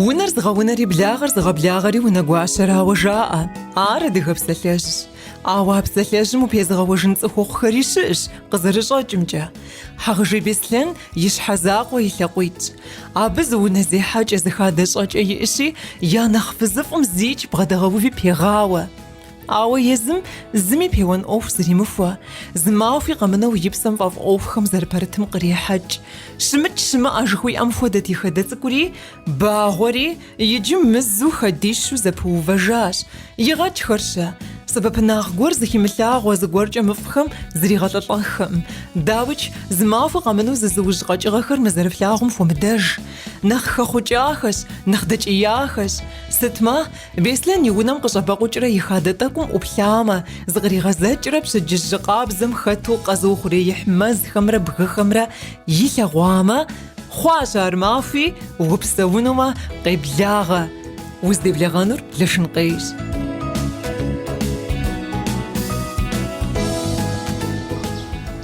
Унэр зыгъэунэри благъэр зыгъэблагъэри унэгуащэрауэ жаӏэ. Ар адыгэ псалъэжьщ. Ауэ а псалъэжьым упезыгъэуэжын цӏыхухъухэри щыӏэщ, къызэрыщӏэкӏымкӏэ. Хьэгъэжей Беслъэн и щхьэ закъуэ и лъакъуитӏщ. Абы зы унэ зехьэкӏэ, зы хадэ щӏэкӏэ иӏэщи, я нэхъ фызыфӏым зикӏ бгъэдэгъэуви пегъауэ. Ауэ езым зыми пеуэн ӏуэху зэримыхуэ, зы махуи къэмынэу и псэм фӏэфӏ ӏуэхухэм зэрыпэрытым кърехьэкӏ. Щымыкӏ щымыӏэ жыхуиӏэм хуэдэт и хадэ цӏыкӏури, багъуэри, иджы мызу хадищу зэпыувэжащ. Игъэкӏхэр-щэ? Сэбэпынагъ гуэр зыхимылъагъуэ зыгуэркӏэ мыфӏхэм зригъэлӏэлӏэххэм. Дауикӏ, зы махуэ къэмынэу зызыужь къэкӏыгъэхэр мы зэрыфлъагъум хуэмыдэж. Нэхъ хэхъукӏахэщ, нэхъ дэкӏеяхэщ. Сытмэ, Беслъэн и унэм къыщӏэбэкъукӏрэ и хадэ тӏэкӏум ӏуплъамэ, зыкъригъэзэкӏрэ пщэдджыжь жьы къабзэм хэту къэзыухъуреихь мэзхэмрэ бгыхэмрэ илъэгъуамэ, хъуащ ар махуи, упсэунумэ, къеблагъэ. Уздеблэгъэнур Лэшынкъейщ.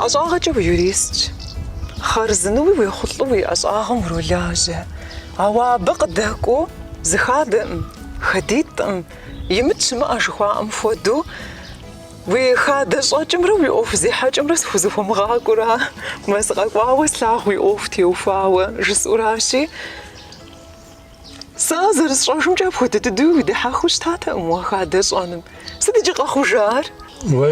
ӏэщӏагъэкӏэ уюристщ. Хъарзынэуи уехъулӏэу уи ӏэщӏагъэм уролажьэ. Ауэ абы къыдэкӏуэу зы хадэӏым, хадитӏым, имыт щымыӏэ жыхуаӏэм хуэдэу, уи хадэ щӏэкӏымрэ уи ӏуэху зехьэкӏэмрэ схузэхуэмыгъакӏуэра, мы сыкъэкӏуауэ слъагъу уи ӏуэху теухуауэ жысӏуращи, сэ зэрысщӏэжымкӏэ апхуэдэ дыдэуи удихьэхыу щытатэкъым уэ хадэ щӏэным. Сыт иджы къэхъужар? Уэ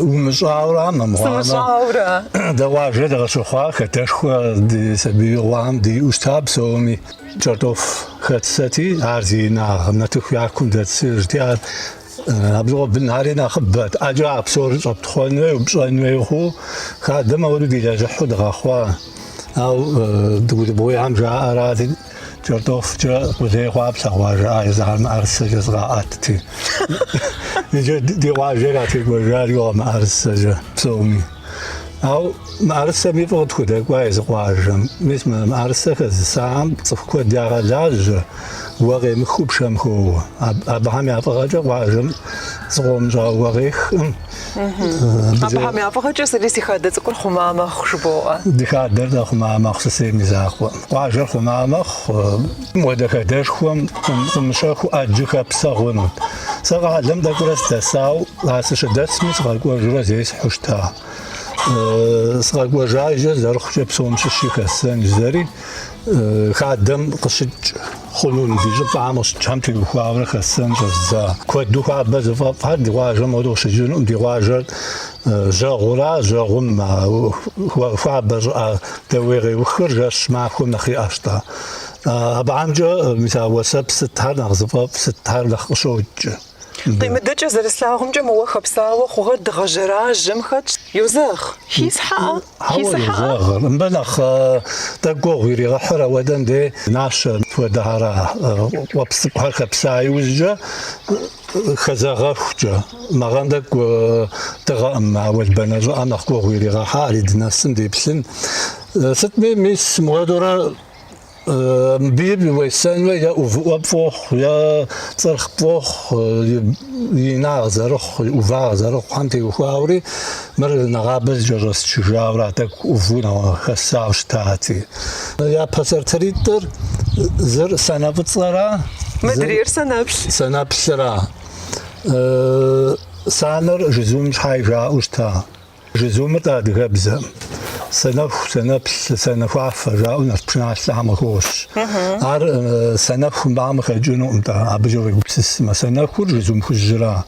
умыщӏаура мымыхъуамэ? Сымыщӏаура? Дэ къуажэ дыкъыщыхъуа хадэшхуэ ди сабиигъуэм диӏэу щыта псоми. Кӏэртӏоф хэтсэти, ар зи инагъ нартыху я кум дэтсыжти, ар абы щыгъуэ бынхэри нэхъыбэт. ӏэкӏэ а псор щӏэптхъуэн хуей, упщӏэн хуей хъуу, хадэм ауэдэу дилэжьыхьу дыкъэхъуа. Ауэ Дыгулыбгъуейхэм жаӏэрати, Кӏэртӏофкӏэ къулей хъуа плъэгъуа жаӏа езыхэр мыӏэрысэкӏэ зыкъаӏэтти. Иджы ди къуажэр ятекӏуэжар йугъэ мыӏэрысэкӏэ псоми. Ауэ мыӏэрысэм и фӏы къытхудэкӏуа езы къуажэм. Мис мы мыӏэрысэ хэзысахэм цӏыху куэд ягъэлажьэ, уэ къемыхыу пшэм хоуэ. Абыхэм я фӏыгъэкӏэ къуажэм зыкъом щӏауэ уэ къехкъым. Абыхэм я фӏыгъэкӏэ сэри си хадэ цӏыкӏур хъума мэхъу, жыбоӏэ. Ди хадэр дэ хъума мэхъу, сысейм и закъуэ. Къуажэр хъума мэхъу. Мыуэдэ хадэшхуэм къумыщэхуу ӏэджи хэпсэ хъунут. Сэ къалэм тӏэкӏурэ сыдэсау, а сыщыдэсми сыкъэкӏуэжурэ зесхьэу щыта. Сыкъэкӏуэжа иджы зэрыхъукӏэ псом щыщи хэссэн жызэри, хадэм къыщыкӏ хъуну ди щӏыпӏэхэм къыщыкӏхэм теухуауэрэ хэсэн щӏэздза. Куэду хуабэ зыфӏэфӏхэр ди къуажэм ауэдэу къыщыкӏынукъым. Ди къуажэр жьэгъура, жьэгъум хуабэ щӏыӏэ дэуей къеухыр жэщ махуэм нэхъ иӏэщ-тӏэ. Абыхэмкӏэ мис а уэсэпс сытхэр нэхъ зыфӏэфӏ сытхэр нэхъ къыщокӏ. Къимыдэкӏэ зэрыслъагъумкӏэ мы уэ хэпсауэ хъугъэр дыгъэ жьэражьэм хэтщ. Йозэгъ. Хисхьэӏэ? Хьэуэ, Хисыхьэӏэ? йозэгъыр. Мыбы нэхъ тӏэкӏу гугъу иригъэхьыр ауэдэм дей нащэ хуэдэхьэра къуэпс цӏыкӏухэр хэпса иужькӏэ хэзэгъэхукӏэ. Мы гъэм тӏэкӏу дыгъэӏым, а уэлбанэ щӏыӏэм нэхъ гугъу иригъэхьа, ари дынэсым деплъын. Сытми, мис мыуэдурэ Мыбы уесэн хуей е ӏувыӏуэ пфӏохъу, е цӏырхъ пфӏохъу, и инагъ зэрыхъу, и ӏувагъ зэрыхъухэм теухуаури, мыр нэгъабэ зыкӏэщӏэсчыжауэра, тӏэкӏу ӏуву хэссауэ щытати. Япэ сатыритӏыр зыр санэ фӏыцӏэра, Мыдрейр санэплъ. Санэплъыра. Санэр жызумым щхьай жаӏэу щыта. Жызумыр адыгэбзэм. Санэху, санэплъ, санэхуафэ жаӏэу нарт пшыналъэхэм къыхощ. Ар санэху мыбыхэм къыхэкӏынукъым-тӏэ, абыкӏэ уегупсысмэ. Санэхур жызум хужьыра.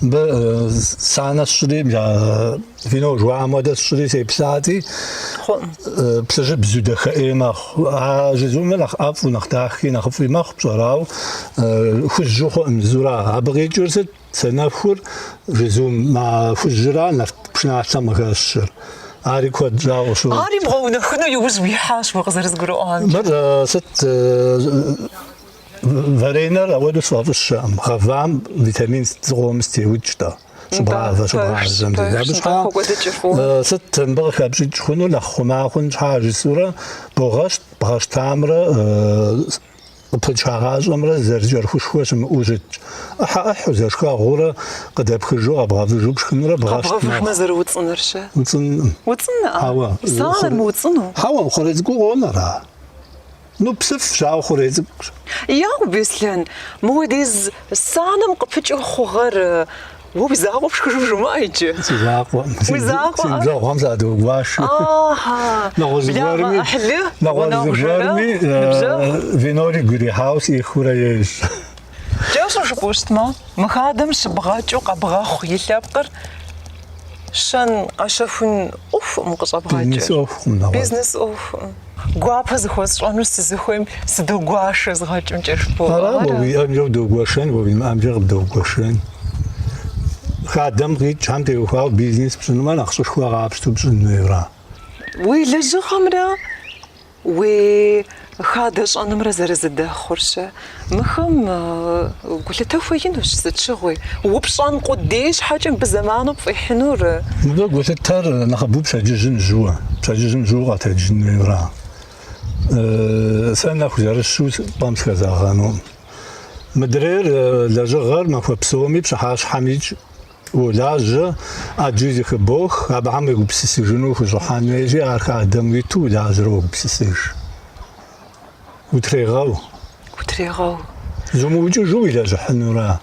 Мыбы санэ сщӏыри, вино жыхуаӏэм хуэдэ сщӏыри сеплъати, плъыжьыбзу дахэ ӏей мэхъу. А жызумыр нэхъ ӏэфӏу, нэхъ дахи, нэхъыфӏи мэхъу, пщӏэрэ, ауэ хужьу хъуӏым зура. Абы къикӏыр сыт? Санэхур жызум хужьыра нарт пшыналъэм къыхэщыр. Ари куэд щӏауэ къыщокӏ. Ари бгъэунэхуну иужь уихьащ уэ къызэрызгурыӏуамкӏэ. Мыр сыт варенэр ауэдэу сфӏэфӏыщэкъым. Гъэвам витамин зыкъомым стеукӏ-тӏэ. Щыбгъавэ, щыбгъажьэм деж. Абы щхьа сыт мыбы къыхэпщӏыкӏ хъуну, нэхъ хъума хъун щхьа жысӏэурэ богъэщт, бгъэщтамрэ Къыпычагъащӏэмрэ зэрыкӏэрыхушхуэ щымыӏэу щытщ. ӏыхьэ-ӏыхьу, зэшхэгъуурэ къыдэпхыжу къэбгъэвыжу пшхынурэ бгъэщт мэхъу. Къэбгъэвыжмэ зэрыуцӏыныр-щэ? Уцӏынкъым. Уцӏынкъым? Хьэуэ. Санэр мыуцӏыну? Хьэуэ, хъурей цӏыкӏуу къонэр ар. Ну, псыфщ, ауэ хъурей цӏыкӏущ. Яу, Беслъэн, мыуэдиз санэм къыпыкӏыу хъугъэр уэ уи закъуэ пшхыжу жумыӏэ иджы. Си закъуэм. Уи закъуэ? Си ныбжьэгъухэм садогуашэ. Ахьа. Нэгъуэщӏ Благъэ, зыгуэрми, ӏыхьлы, нэгъуэщӏ гъунэгъу, зыгуэрми жэрэгъу, ныбжьэгъу. винор игу ирихьауэ сӏихыурэ ещӏ. Кӏэщӏу жыпӏэу щытмэ, мы хадэм щыбгъэкӏыу къэбгъэхъу и лъэпкъыр щэн къэщэхун ӏуэхукъым къыщӏэбгъэкӏыр. Бизнес ӏуэхукъым нэгъуэщӏ. Бизнес ӏуэхукъым. Гуапэ зыхуэсщӏэну сызыхуейм сыдогуашэ згъэкӏымкӏэ жыпӏэу Ара ара? уэ уиӏэмкӏэ удогуэшэн, уэ уимыӏэмкӏэ къыбдогуэшэн. Хадэм къикӏхэм теухуауэ бизнес пщӏынумэ, нэхъ щӏышхуэ къапщтэу пщӏын хуейра? Уи лэжьыгъэмрэ Уи хадэ щӏэнымрэ зэрызэдэхъур-щэ? Мыхэм гулъытэ хуеинущ сыт щыгъуи. Упщӏэн къудей щхьэкӏэ мыбы зэману пфӏихьынур. Мыбы гулъытэр нэхъыбэу пщэдджыжьым жьыуэ, пщэдджыжьым жьыуэ къэтэджын хуейуэра. Сэ нэху зэрыщу пӏэм сыхэзэгъэнукъым. Мыдрейр лэжьыгъэр махуэ псоми пщыхьэщхьэмикӏ Уолажьэ, ӏэджи зэхыбох, абыхэм уегупсысыжыну ухущӏыхьэн хуейщи, ар хадэм уиту улажьэрэ уогупсысыж. Утрегъэу. Утрегъэу. Зумыукӏыжу уилэжьыхьынура?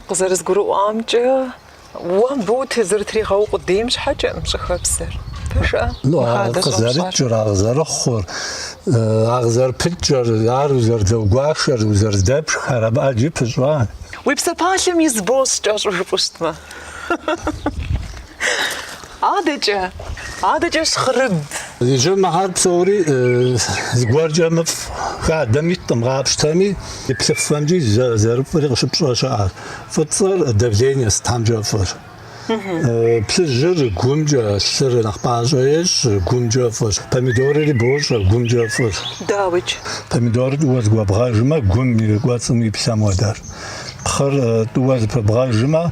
Къызэрызгурыӏуамкӏэ, уэ мыбы узэрытригъэу къудейм щхьэкӏэкъым щӏыхэпсэр. Пэжа? Ну, ар къызэрыкӏыр, ар къызэрыхъур, ар къызэрыпыкӏэр, ар узэрыдэгуашэр, узэрыдэпшхэр, абы ӏэджи пыщӏа. Уи псапалъэм из бощӏ кӏэщӏу жыпӏэу щытмэ. Адэкӏэ, адэкӏэ щхъырыб. Иджы мыхэр псори зыгуэркӏэ мыфӏ хадэм иткъым къапщтэми, и плъыфэмкӏи зэрыфӏри къыщыпщӏэ щыӏэщ. Фӏыцӏэр давление сытхэмкӏэ фӏыр. Плъыжьыр гумкӏэ, лъыр нэхъ пӏащӏэ ещӏ, гумкӏэ фӏыщ. Помидорри бощӏэ, гумкӏэ фӏыщ. Дауикӏ. Помидорыр тӏууэ зэгуэбгъэжмэ, гум и кӏуэцӏым уиплъэм хуэдэр. Пхъыр тӏууэ зэпыбгъэжмэ,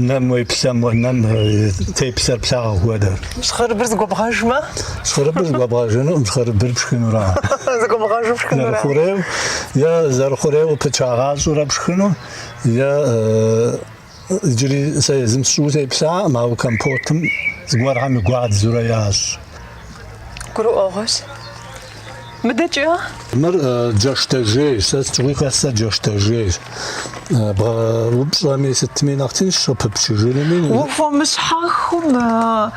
нэм уеплъэм, нэм теплъэр плъагъу хуэдэр. Щхъырыбыр зэгуэбгъэжмэ? Щхъырыбыр зэгуэбгъэжынукъым, щхъырыбыр пшхынура. Зэгуэбгъэжу пшхынура? Зэрыхъурейуэ, е зэрыхъурейуэ пычагъащӏэурэ пшхыну, е Иджыри сэ езым сщӏыуэ сеплъакъым, ауэ компотым зыгуэрхэм и гуадзэурэ ящӏ. Гурыӏуэгъуэщ. Мыдэкӏэ? Мыр джэшдэжейщ, сэ сыт щыгъуи хэссэр джэшдэжейщ. Бгъэупщӏэми сытми нэхъ тыншщ къыпыпчыжынуми. Ухуэмыщхьэхыу мы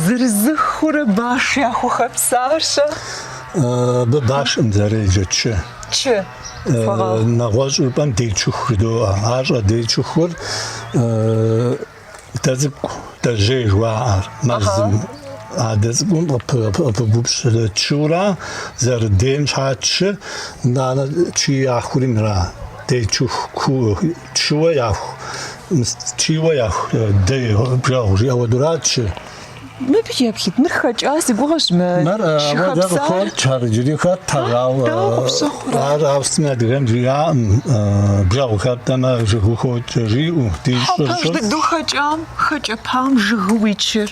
зырызыххыурэ баш яхухэпсар-щэ? Абы башым зэреджэ чы. Чы. Нэгъуэщӏ жыпӏэм дейчыху жыдоӏэ. Ар щӏэдейчыхур дэ цӏыкӏу, дэжьей жыхуаӏэр мэзым. А дэ цӏыкӏум къыпыбупщӏ чыура, зэрыдейм щхьа чы, нанэ чы яхури мыра. Дейчыху чыуэ яху, чийуэ яху дей бжэгъу жиӏэ хуэдэура чы. Мыбы еплъыт, мыр хэкӏа си гугъэщ мы Мыр ауэдэ чыхэпсар. къыхокӏ, ар иджыри хэт, ар ауэ Дауэ къыпщыхъурэ? ар ауэ сытми адыгэм жиӏакъым, бжэгъу хэптӏэмэ жыгыу хокӏэ жиӏэу, ди Хьэ, щӏыр пэж щӏыр. дыдэу хэкӏам, хэкӏэпам жыгыу ичыр.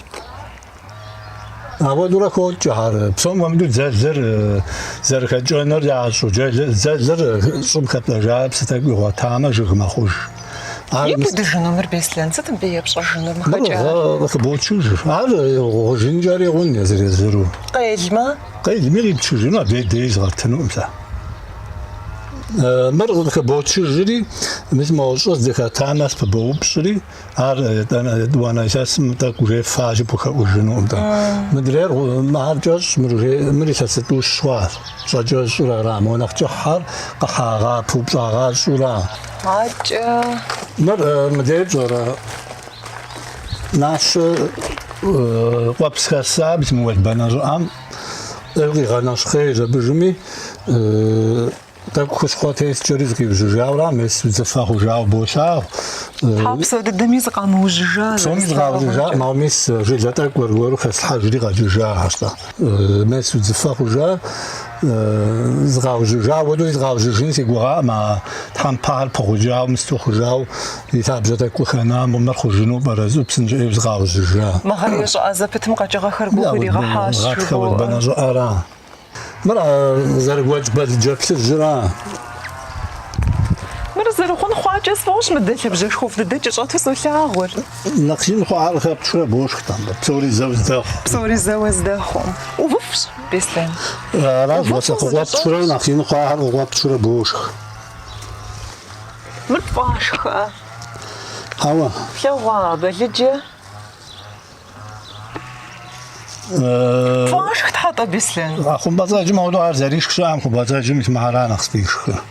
Ауэдурэ хокӏэ ар. Псом хуэмыдэу дзэлыр зэрыхэкӏэнур ящӏу, дзэлыр щӏым хэптӏэжа псы тӏэкӏу игъуэтамэ, жыг мэхъуж. Ар Ипудыжыну мыр Беслъэн, сыт мыбы епщӏэжынур мы хэкӏар? Къыхыбочыж. Ар гъужынкӏэри хъун езыр-езыру. Къелмэ? Къелми къипчыжыну, абы дей згъэтынукъым сэ. Мыр къыхыбочыжри, мис мо щӏыр здыхэтам нэс пыбоупщӏри, ар етӏуанэ илъэсым тӏэкӏу уже фащи пхухэӏужынукъым-тӏэ. Мыдрейр ар кӏэщӏ, мыр уже мыр илъэс зытӏущ хъуащ. Щӏэкӏэщӏыр ара, мо нэхъ кӏыхьхэр къыхьагъа, пыупщӏагъащӏэура. Акӏэ. Мыр мыдрейр пщӏэрэ нащэ къуэпс хэса, мис мы уэлбанэ щӏыӏэм къигъэнэщхъейщ абыжми, тӏэкӏу хущхъуэ тескӏэри зыкъиужьыжауэра, мес удзыфэ хъужауэ болъагъу. Хьэ, псо дыдэми зыкъамыужьыжа. Псоми зыкъаужьыжаӏым, ауэ мес жылэ тӏэкӏу аргуэру хэслъхьэжри къэкӏыжахэщ-тӏэ. Мес удзыфэ хъужа, зыкъаужьыжа, ауэдэу зыкъаужьыжын си гугъаӏым, а тхьэмпэхэр пыгъукӏауэ, мысту хъужауэ, и лъабжьэ тӏэкӏу къыхэна, мыр хъужыну пӏэрэ, жысӏэу псынщӏэу ӏейуэ зыкъаужьыжа. Мыгъэрей щӏыӏэ зэпытым къэкӏыгъэхэр гугъу иригъэхьащ, Гъатхэ жыбоӏэ. уэлбанэ щӏыӏэра. Мыр зэрыгуэкӏ балыджэ плъыжьыра. Мыр зэрыхъун хъуакӏэ. Щхьэкӏэ сфӏощӏ мыдэ лъабжьэшхуэфӏ дыдэ кӏэщӏэту солъагъур. Нэхъ ин хъуар хэпчурэ бошх там, псори зэуэ здэхъу. Псори зэуэ здэхъу. ӏувыфӏщ, Беслъэн. Аращ, уэсэ къыкъуэпчурэ нэхъ ин хъуахэр къыкъуэпчурэ бошх. Мыр пфӏашхэ? Хьэуэ. Плъэгъуа, балыджэ? Пфӏашхт хьэтӏэ, Беслъэн? А хъумпӏэцӏэджым ауэдэу ар зэришх щыӏэм, хъумпӏэцӏэджым мис мыхьэра нэхъ сфӏишхыр.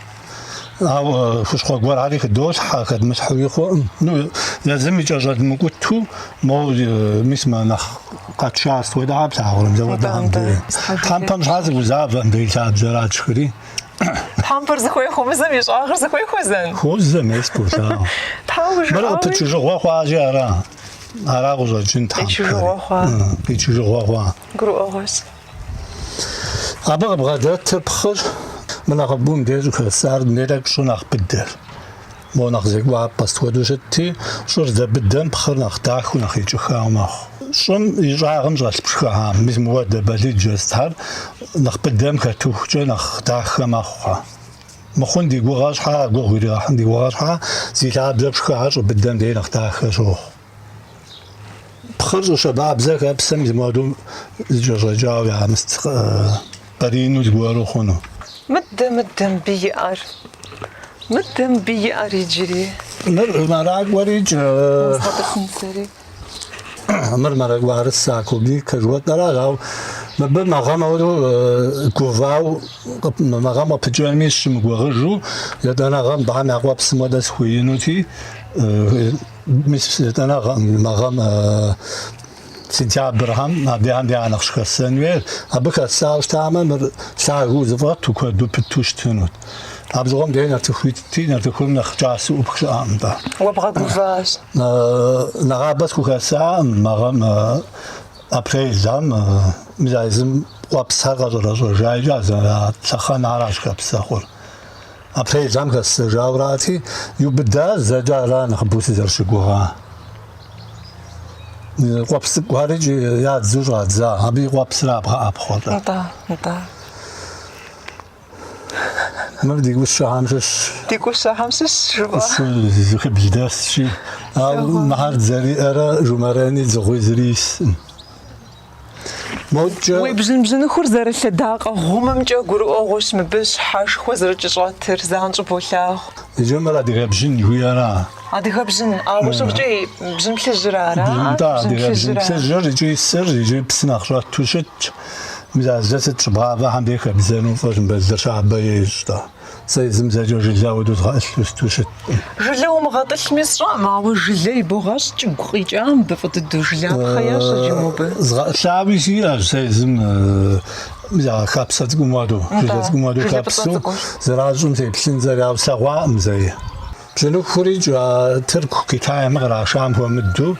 Ауэ хущхъуэ гуэрхэри хыдолъхьэ, хэдмылъхьэуи хъуӏым. Ну, езым и кӏэщӏэдмыкӏуту, моуэ мис мы нэхъ къэча сыт хуэдэхэр плъагъурэ, мис ауэдэхэм дей. Тхьэмпэм щхьэ сыгузавэм дей лъабжьэра тшхыри. Тхьэмпэр зыхуей хуэмызэм и щӏагъыр зыхуей хуэзэн? Хуозэ, мес болъагъу. Тхьэ ужыӏауи? Мыр къыпычыжыгъуэ хъуащи ара. Ара къыщӏэкӏын тхьэмпэри. Къичыжыгъуэ хъуа. Къичыжыгъуэ хъуа. Гурыӏуэгъуэщ. Абы къыбгъэдэтыр пхъыр, мы нэхъыбэу мыбдеж щӏыхэсар мыбдеж тӏэкӏу щӏыр нэхъ быдэщ. Мо нэхъ зекӏуапӏэ сыт хуэдэу щытти, щӏыр здэбыдэм пхъыр нэхъ дахэу, нэхъ икӏыхауэ мэхъу. Щӏым и щӏагъым щӏэлъ пшхыхьэм, мис мыуэдэ балыджэ сытхэр нэхъ быдэм хэтыхукӏэ нэхъ дахэ мэхъухэ. Мыхъун ди гугъэ щхьа, гугъу иригъэхьын ди гугъэ щхьа, зи лъабжьэ пшхыхьэр щӏы быдэм дей нэхъ дахэ щохъу. Пхъыр щӏы щабабзэ хэпсэм мис мыуэдэу зыкӏэщӏэкӏауэ ямыст къэрину зыгуэру хъуну. Мыдэ, мыдэ мыбы иӏэр. Мыдэ мыбы иӏэр иджыри. Мыр мэракӏуэрикӏ. Згъэтӏылъын сэри. Мыр мэракӏуэӏэрысэ клубникэ жыхуэтӏэращ, ауэ мыбы мы гъэм ауэдэу гувау мы гъэм къыпыкӏэнми сщымыгугъыжу, етӏанэ гъэм мыбыхэм я къуэпсым хуэдэ сыхуеинути, Мис етӏанэ мы гъэм сентябрьхэм абыхэм я нэхъ щыхэссэн хуейр. Абы хэссауэ щытамэ, мыр лъагэу зэфӏэту, куэду пыту щытынут. Абы щыгъуэм дей нартыху итти, нартыхум нэхъ кӏасэу ӏупх щыӏэкъым-тӏэ. Уэ бгъэгуващ. Нэгъабэ схухэсакъым, мы гъэм апрелхэм мис а езым къуэпсхэр къэщӏэрэщӏэжа икӏи а лъэхъэнэращ хэпсэ хъур. Апрелхэм хэссэжаурати, иубыда зэкӏэ ара нэхъыбэу сызэрыщыгугъа. Къуэпс цӏыкӏухэрикӏ ядзу щӏадза, абы и къуэпсыра бгъэӏэпхъуэр-тӏэ. Нтӏэ, нтӏэ. Мыр ди гущэхэм щыщ. Ди гущэхэм щыщ, жыпӏа? Шу зыхыбл дэсщи, ауэ мыхьэр зэриӏэрэ жумэрэни дзыгъуи зыри исӏым. Модкӏэ. Уи бжьын-бжьыныхур зэрылъэдакъэ гъумымкӏэ гурыӏуэгъуэщ мыбы щхьэшхуэ зэрыкӏыщӏэтыр, занщӏэу болъагъу. Иджы мыр адыгэ бжьын жыхуиӏэра? Адыгэ бжьын, ауэ щыхъукӏэ бжьын плъыжьыр ара? Нтӏэ, адыгэ бжьын плъыжьыр икӏи сыр, икӏи псы нэхъ щӏэту щытщ. Мис а зэ сыт щыбгъавэхэм дей хэбдзэну фӏыщ, мыбы лыр щабэ ещӏ-тӏэ. Сэ езым зэкӏэ жылэ ауэдэу згъэӏылъу сыту щыткъым. Жылэ умыгъэтӏылъми сщӏэкъым, ауэ жылэ ибогъэщӏ кӏыгу къикӏа мыбы фӏы дыдэу жылапхъэ ещӏ иджы мобы. Згъэӏылъауи сиӏэщ сэ езым мис а хапсэ цӏыкӏум хуэдэу, жылэ цӏыкӏум хуэдэу Жылэ фӏыцӏэ хэпсэу цӏыкӏум. зэращӏым сеплъын зэри, ауэ слъэгъуакъым зэи. Бжьыныхурикӏ а Тырку, Китайм кърашам хуэмыдэу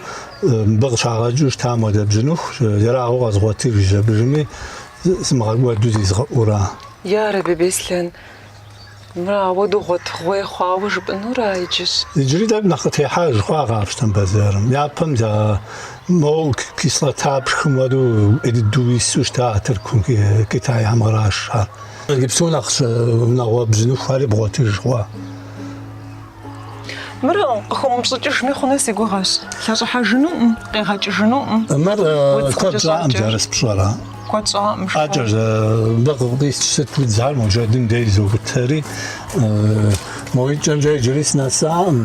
мыбы къыщагъэкӏыу щытам хуэдэ бжьыныху ерагъыу къэзгъуэтыжщ абыжми сымыгъэкӏуэду зизгъэӏура. Ярэби, Беслъэн, мыр ауэдэу гъуэтыгъуей хъуауэ жыпӏэнура иджыщ? Иджыри тӏэкӏу нэхъ къытехьэж хъуа къапщтэм бэзэрым. Япэм за моуэ кислота пшхым хуэдэу ӏей дыдэу ису щыта Тыркум, Китайхэм кърашхэр. Иджыпсту нэхъ унагъуэ бжьыныхухэри бгъуэтыж хъуа. Мыр къыхомыпщӏыкӏыжми хъуну си гугъэщ. Лъэщӏыхьэжынукъым, къигъэкӏыжынукъым. Мыр куэд щӏакъым зэрыспщӏэрэ. Куэд щӏакъым. Ӏэкӏэ мыбы къисч сыт удзхэр мо джэдым деж изоутэри, мо икӏэмкӏэ иджыри сынэсакъым.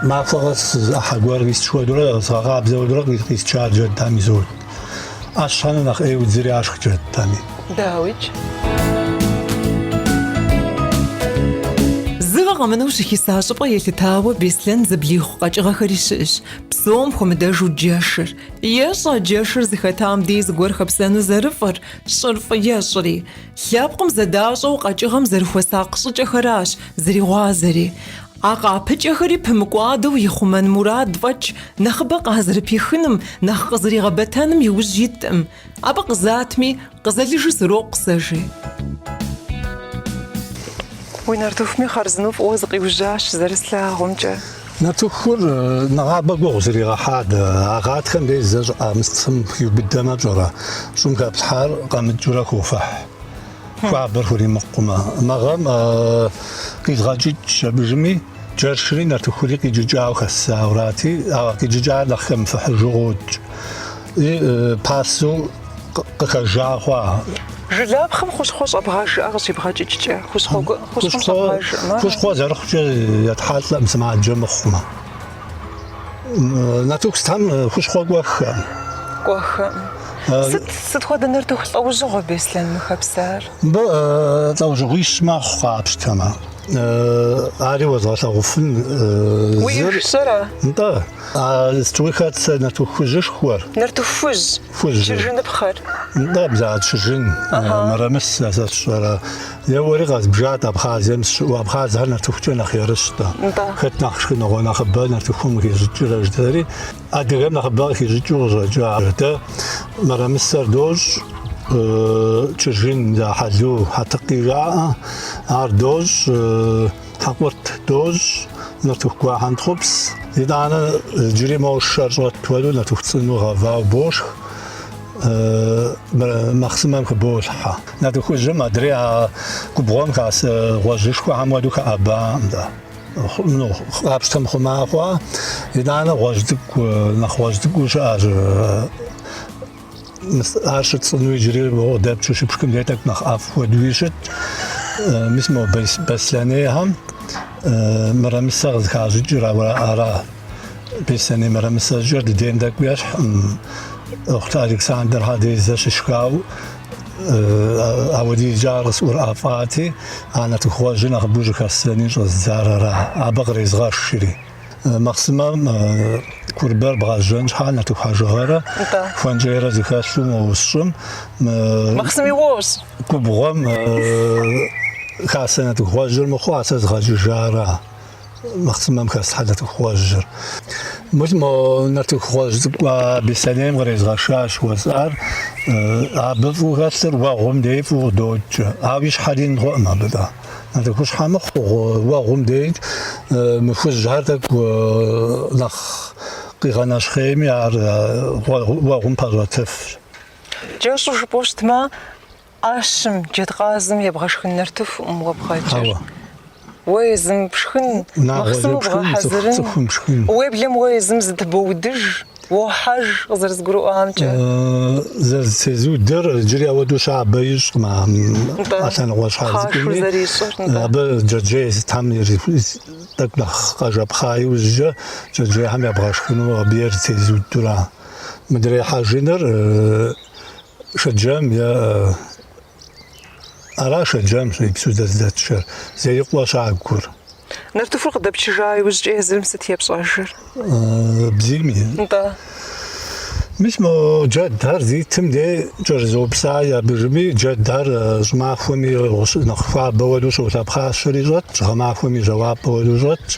Махуэ къэс ӏыхьэ гуэр къисч хуэдэурэ, згъэкъабзэ хуэдэурэ къисчар джэдхэм изот. ӏэщхэм нэхъ ӏей удзыр яшх джэдхэми. Дауикӏ. Зы гъэ къэмынэу щыхиса щӏыпӏэ елъытауэ Беслъэн зэблихъу къэкӏыгъэхэри щыӏэщ, псом хуэмыдэжу джэшыр. Ещӏэ джэшыр зыхэтам дей зыгуэр хэпсэну зэрыфӏыр, щӏыр фӏы ещӏри. Лъэпкъым зэдащӏэу къэкӏыгъэм зэрыхуэсакъ щӏыкӏэхэращ зэригъуазэри. А къапыкӏэхэри пымыкӏуадэу ихъумэн мурад фӏэкӏ, нэхъыбэ къазэрыпихыным, нэхъ къызэригъэбэтэным иужь иткъым. Абы къызатми, къызэлыжу срокъу сэ, жи. Уи нартыхуми хъарзынэу фӏыуэ зыкъиужьащ зэрыслъагъумкӏэ. Нартыхур нэгъабэ гугъу зригъэхьат. А гъатхэм деж зэ щӏыӏэ мыстым хиубыдэмэ пщӏэрэ, щӏым хэплъхьар къэмыкӏыурэ хофыхь. Хуабэр хуримыкъумэ. Мы гъэм къизгъэкӏыкӏщ абыжми. Джэшри нартыхури къиджыкӏауэ хэссауэрати, а къиджыкӏар нэхъ хэмыфыхьыжу къокӏ. И пасэу къыхэжа хъуа. Жылапхъэм хущхъуэ щӏэбгъэжӏэ къыщибгъэкӏыкӏкӏэ, хущхъуэ хущхъуэм щӏэбгъэжӏэмэ. Хущхъуэ зэрыхъукӏэ етхьэлӏэм сымаджэ мыхъумэ. Нартыху сытхэм хущхъуэ кӏуэххэм. Кӏуэххэм. Сыт сыт хуэдэ нартыху лӏэужьыгъуэ Беслъэн мы хэпсар? Мыбы лӏэужьыгъуищ мэхъу къапщтэмэ. Ари уэзгъэлъэгъуфын зыр. Уи Нтӏэ, а сытуи хэтсэ нартыху хужьышхуэр. Нартыху хужь. Хужь. Чыржыныпхъэр. Нтӏэ, бза чыржын, мэрэмысэ сэ сщӏэрэ. Еуэри къэзбжат Абхъазием сыщыӏэу. Абхъазхэр нартыхукӏэ нэхъ ерыщт-тӏэ. Хэт нэхъ шхыныгъуэ нэхъыбэ нартыхум къыхищӏыкӏрэ жытӏэри, адыгэм нэхъыбэ къыхищӏыкӏыу къыщӏэкӏа. Дэ мэрэмысэр дощӏ, чыржын я хьэлу хьэтыкъи жаӏэ, ар дощӏ, хьэкъурт дощӏ, нартыху гуа хьэнтхъупс. Итӏанэ иджыри мо шэр щӏэт хуэдэу нартыху цӏынэу гъэвауэ бошх. Махъсымэм хыболъхьэ. Нартыхужьым адрей а губгъуэм хасэ гъуэжьышхуэхэм хуэдэу хэӏэбакъым-тӏэ. Ну, къапщтэм хъума хъуа. Итӏанэ гъуэжь цӏыкӏу, нэхъ гъуэжь цӏыкӏуу щыӏэщ. Ар щыцӏыну иджыри къыдэпчу щыпшхым дей тӏэкӏу нэхъ ӏэфӏ хуэдэуи щыт. Мис мо беслъэнейхэм мэрэмысэ къызыхащӏыкӏыр ара. Беслъэней мэрэмысэ щӏыкӏэр дыдейм тӏэкӏу ещхькъым. Охъутэ Александрхэ дей зэ щысшхау ауэдизкӏэ ар къысӏурыӏэфӏати, а нартыху гъуэжьыр нэхъыбэу щӏыхэссэни щӏэздзар ара, абы кърезгъэшри. Махъсымэм курбэр бгъэжьэн щхьа нартыху хьэжыгъэрэ хуэнкӏейрэ зыхэлъу мо сщӏым. Махъсыми уощӏ. Губгъуэм хасэ нартыху гъуэжьыр мыхъуу, а сэ згъэкӏыжара. Махъсымэм хэслъхьэ нартыху гъуэжьыр. Мис мо нартыху гъуэжь цӏыкӏу а Беслъэнейм кърезгъэшащ жыхуэсӏар. Абы фӏыуэ хэлъыр уэгъум дей фӏыуэ къыдокӏ. Ауэ и щхьэр ин хъуӏым абы-тӏэ. Нартыхущхьэ мыхъу уэгъум дей мы хужьхэр тӏэкӏу нэхъ къигъэнэщхъейми, ар уэгъум пэщӏэтыфщ. Кӏэщӏу жыпӏэу щытмэ, ӏэщым, джэдкъазым ебгъэшхын нартыхукъым уэ бгъэкӏыр. Хьэуэ. Уэ езым пшхын, махъсымэ бгъэхьэзырын, цӏыхум пшхын. Уеблэм уэ езым зытыбоудыж, уохьэж къызэрызгурыӏуамкӏэ. Зэрызытезудыр иджыри ауэдэу щабэ ищӏкъым а лъэныкъуэ щхьэ цӏыкӏуми. Абы джэджьей сытхэм тӏэкӏу нэхъ къэжэпхъа иужькӏэ джэджьейхэм ебгъэшхыну абы ер зытезудура. Мыдрей хьэжыныр Шэджэм е ара Шэджэм иджыпсту дэ здэтшэр, Зеикъуэ щагур. Нартыхур къыдэпчыжа иужькӏэ езым сыт епщӏэжыр? Бзийми. Нтӏэ. Мис мо джэдхэр зитым дей кӏэрызопсай абыжми, джэдхэр щӏымахуэми нэхъ хуабэ хуэдэу щолъэпхъащэри щӏэтщ, гъэмахуэми жьауапӏэ хуэдэу щӏэтщ,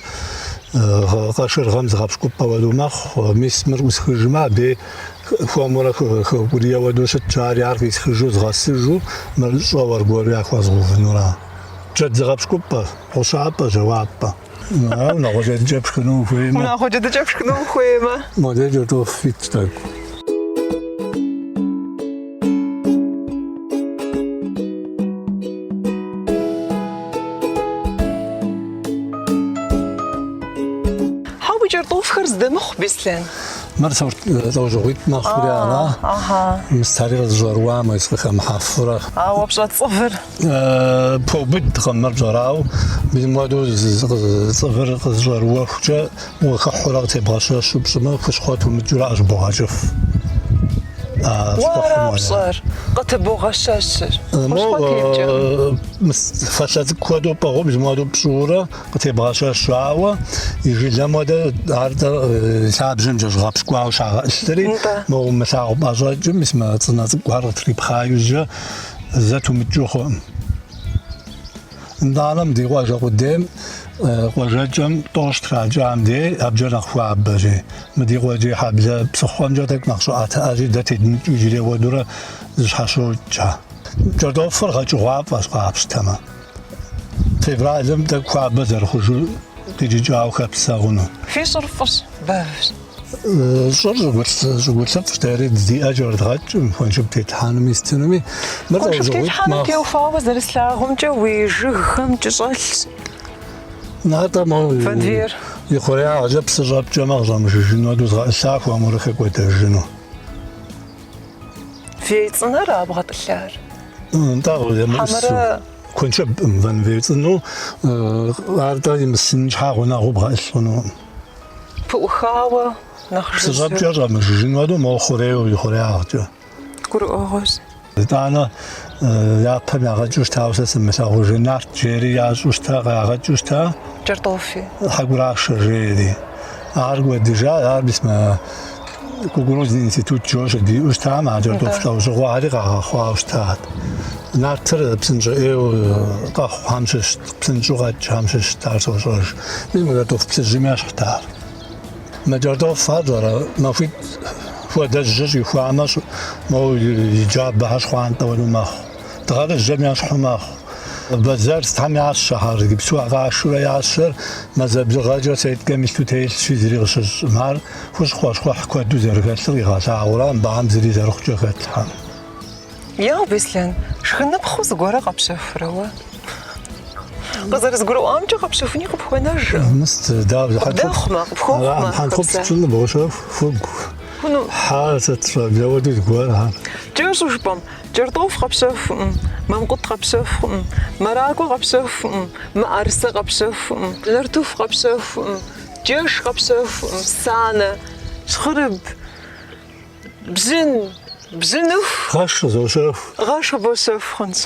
къашыргъэм зыгъэпщкӏупӏэ хуэдэу мэхъу. Мис мыр ӏусхыжмэ, абы Хуэмурэ хэукӏурие хуэдэу щытщ, ари ар къисхыжу згъэсыжу, мыр щӏэуэ аргуэру яхуэзгъэувынура. Джэд зыгъэпщкӏупӏэ, гъущапӏэ, жьауапӏэ. Ар унагъуэ джэдыкӏэ пшхыну ухуеймэ. Унагъуэ джэдыкӏэ пшхыну ухуеймэ. Модей кӏэртӏоф итщ тӏэкӏу. Хьэ уи кӏэртӏофхэр здэмыхъу, Беслъэн. Мыр сорт лӏэужьыгъуитӏ мэхъури ара. Мис ари къызыщӏэрыуа мис къыхэмыхьэфурэ. Ауэ пщӏэ цӏывыр? Пхуэубыдкъым мыр пщӏэрауэ. Мис мыуэдэу цӏывыр къызыщӏэрыуэхукӏэ ухыхьурэ къытебгъэщэщу пщӏымэ, хущхъуэ тумыкӏыурэ къыщыбогъэкӏыф. Уэ ара пщӏэр? Къытыбогъэщэщыр. Хущхъуэ тепкӏэ. Фалъэ цӏыкӏу хуэдэу пӏыгъыу мис мыуэдэу пщӏыурэ Къытебгъэщэщу, ауэ и жылэм хуэдэ ар лъабжьэмкӏэ щыгъэпщкӏуауэ щагъэӏылъри, мо умылъагъу пӏэщӏэкӏым мис мы цӏынэ цӏыкӏухэр къытрипхъа иужькӏэ зэ тумыкӏыу хъуӏым. Нтӏанэ ди къуажэ къудейм къуажэкӏэм тӏощ тракӏам дей абыкӏэ нэхъ хуабэщи, мы ди къуэкӏий хьэблэ псыхъуэмкӏэ тӏэкӏу нэхъ щӏыӏэтыӏэщи, дэ тедмыкӏыу иджыри ауэдурэ зыщхьэщокӏ. Кӏэртӏофыр гъэкӏыгъуафӏэщ къапщтэмэ. Февралым тӏэкӏу хуабэ зэрыхъужу къикӏыкӏауэ хэпсэ хъуну. Фи щӏыр фӏыщ, бэвщ. Щӏыр щӏыгулъыфӏщ, дэри диӏэ кӏэрыдгъэкӏым, хуэншып тетлъхьэнуми сытынуми. Мыр Хуэншып лӏэужьыгъуитӏ тетлъхьэным мэхъу. теухуауэ зэрыслъагъумкӏэ уи жыгхэм кӏыщӏэлъщ. Атӏэ мо Вэнвейр. И хъуреягъкӏэ псы щӏэпкӏэмэ къыщӏэмыжыжыну хуэдэу згъэӏылъа хуэмурэ хэкӏуэдэжыну. Вей цӏынэра бгъэтӏылъар? Нтӏэ, емыӏусу. Хьэмэрэ Куэншыбкъым вэнвей цӏынэу, ар тӏэ имысын щхьа гъунэгъуу бгъэӏылъ хъунукъым. Пыӏухауэ нэхъ Псы жыжьэу. щӏэпкӏэ щӏэмыжыжыну хуэдэу мо хъурейуэ и хъуреягъкӏэ. Гурыӏуэгъуэщ. Итӏанэ япэм ягъэкӏыу щытауэ сэ сымылъагъужын нарт жери ящӏу щыта, къагъэкӏыу щыта. Кӏэртӏофи. Хьэкӏурашэ жери. Ар кӏуэдыжа, ар мис мы кукурузный институт жоуэ щыдиӏэу щытам, а кӏэртӏоф лӏэужьыгъуэхэри къагъэхъуауэ щытат. Нартыр псынщӏэ ӏейуэ къэхъухэм щыщт, псынщӏэу къэкӏхэм щыщт, ар сощӏэж. Мис мы кӏэртӏоф плъыжьым ещхьт ар. Мы кӏэртӏофхэр пщӏэрэ, махуитӏ хуэдэ жьы щӏихуамэ, моуэ и джабэхэр щхъуантӏэ хуэдэу мэхъу. Дыгъэрыжьэм ещхьу мэхъу. Бэзэр сытхэм ящэхэр, иджыпсту къашэурэ ящэр мазэ бжыгъэкӏэ сеткэм илъу телъщи, зыри къыщыщӏкъым. Ар хущхъуэ, щхъухь куэду зэрыхэлъыр къигъэлъагъуэра, мыбыхэм зыри зэрыхъукӏэ хэтлъхьэм. Еу, Беслъэн, шхыныпхъэу зыгуэрэ къэпщэхурэ уэ? Къызэрызгурыӏуамкӏэ, къэпщэхуни къыпхуэнэжкъым. Мыст, дауэ, Къыбдэхъумэ, къыпхуэхъумэ, хьэнтхъупс хэпсэ. пщӏыну бощэху, хугу. Хъуну. Хьэ, сыт щӏэблэ хуэдэу зыгуэрхэр. Кӏэщӏу жыпӏэм, кӏэртӏоф къэпщэхукъым, мамкъут къэпщэхукъым, мэракӏуэ къэпщэхукъым, мыӏэрысэ къэпщэхукъым, нартыху къэпщэхукъым, джэш къэпщэхукъым, санэ, щхъырыб, бжьын, бжьыныху. Гъэш къызощэху. Гъэш къыбощэху хъунщ.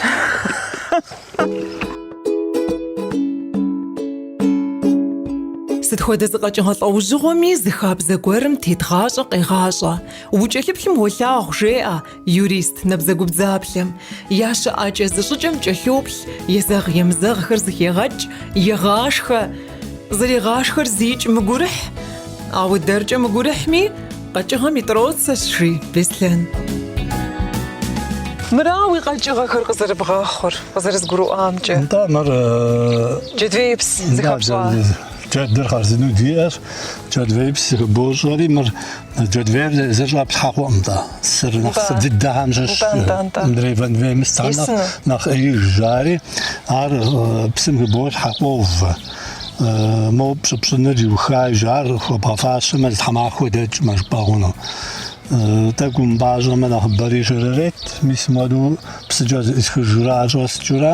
Сыт хуэдэ зы къэкӏыгъэ лӏэужьыгъуэми зы хабзэ гуэрым тет гъащӏэ къегъащӏэ. Укӏэлъыплъым уолъагъу, жеӏэ юрист набдзэгубдзаплъэм. Я щыӏэкӏэ зыщӏыкӏэм кӏэлъоплъ, езэгъ-емызэгъхэр зыхегъэкӏ, егъашхэ. Зэригъашхэр зикӏ мыгурыхь, ауэ дэркӏэ мыгурыхьми, къэкӏыгъэм и тӏроцэщ, жи Беслъэн. Мыра уи къэкӏыгъэхэр къызэрыбгъэхъур, къызэрызгурыӏуамкӏэ? Нтӏэ, мыр Джэдвеипс зыхэпщӏа? Джэдыр хъарзынэу диӏэщ. Джэдвеипс зыхыбощӏэри, мыр джэдвейр езыр щӏэплъхьэ хъукъым-тӏэ. Сыр нэхъ сыр дыдэхэм щыщ. Мыдрей вэнвей мыстхэм нэхъ ӏеижщ ари. Ар псым хыболъхьэ, къовэ. Моуэ пщӏы пщӏыныр иуха иужь, ар хуэбгъэфащэмэ, зы тхьэмахуэ дэкӏмэ жыпӏэ хъуну. Тӏэкӏу умыпӏащӏэмэ, нэхъыбэри щрырет. Мис мыуэду псыкӏэ зыӏысхыжурэ ар щӏэскӏыурэ.